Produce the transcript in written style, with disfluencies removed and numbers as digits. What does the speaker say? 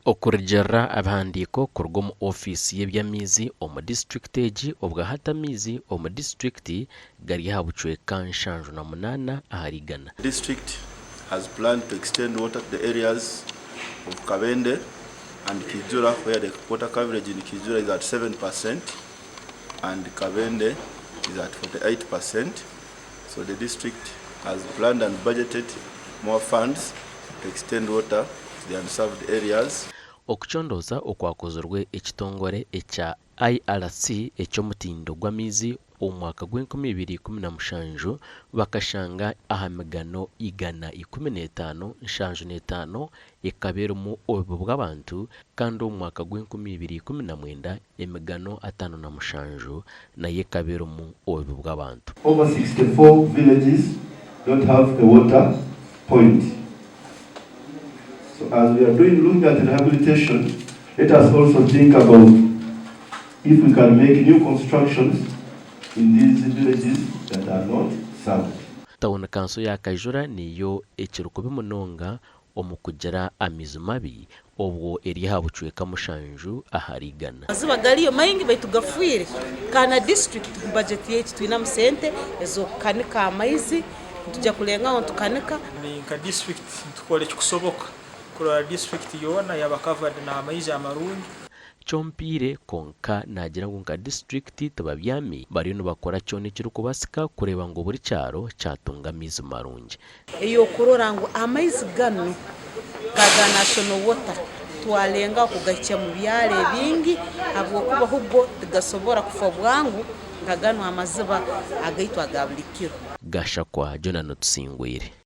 Okurugiirira aha bihandiiko kuruga omu ofiisi y'eby'amaizi omu disiturikiti egi, obwahati amaizi omu disiturikiti gari aha bucweka 78 ahari igana. District has planned to extend water to the areas of Kabende and Kijura where the water coverage in Kijura is at 7% and Kabende is at 48%. So the district has planned and budgeted more funds to extend water to the unserved areas. Okucondooza okwakozirwe ekitongore ekya IRC eky'omutindo gw'amaizi omu mwaka gw'enkumi ibiri ikumi na mushanju bakashanga aha migano 115, 75 ekaba erimu obubi bw'abantu kandi omu mwaka gw'enkumi ibiri ikumi na mwenda emigano 57 nayo ekaba erimu obubi bw'abantu. Over 64 villages don't have a water point. So as we are doing looking at rehabilitation, let us also think about if we can make new constructions in these villages that are not served. Tauni kanso ya Kajura niyo ekiri kubi munonga omu kugira amaizi mabi obwo eri aha bucweka mushanju ahari igana. Amaziba gariyo maingi baitu gafwire kandi na disiturikiti omu bajeti yaitu twinemu sente ez'okukanika amaizi nitwija kulengaho nitukanika. Nka disiturikiti nitukora ekikusoboka kurora disiturikiti yoona yaba covered n'amaizi amarungi. Kyompiire kwonka naagira ngu nka disiturikiti tibabyami bariyo nibakora kyona ekirikubasika kureeba ngu buri kyaro kyatunga amaizi marungi. Ey'okurora ngu amaizi ganu nka aga National Water twalengaho kugahikya mu byaro ebingi habwokuba hubwo tigasobora kufa bwangu nka ganu amaziba agaitu aga buli kiro. Gashakwa Jonah Tusingwire.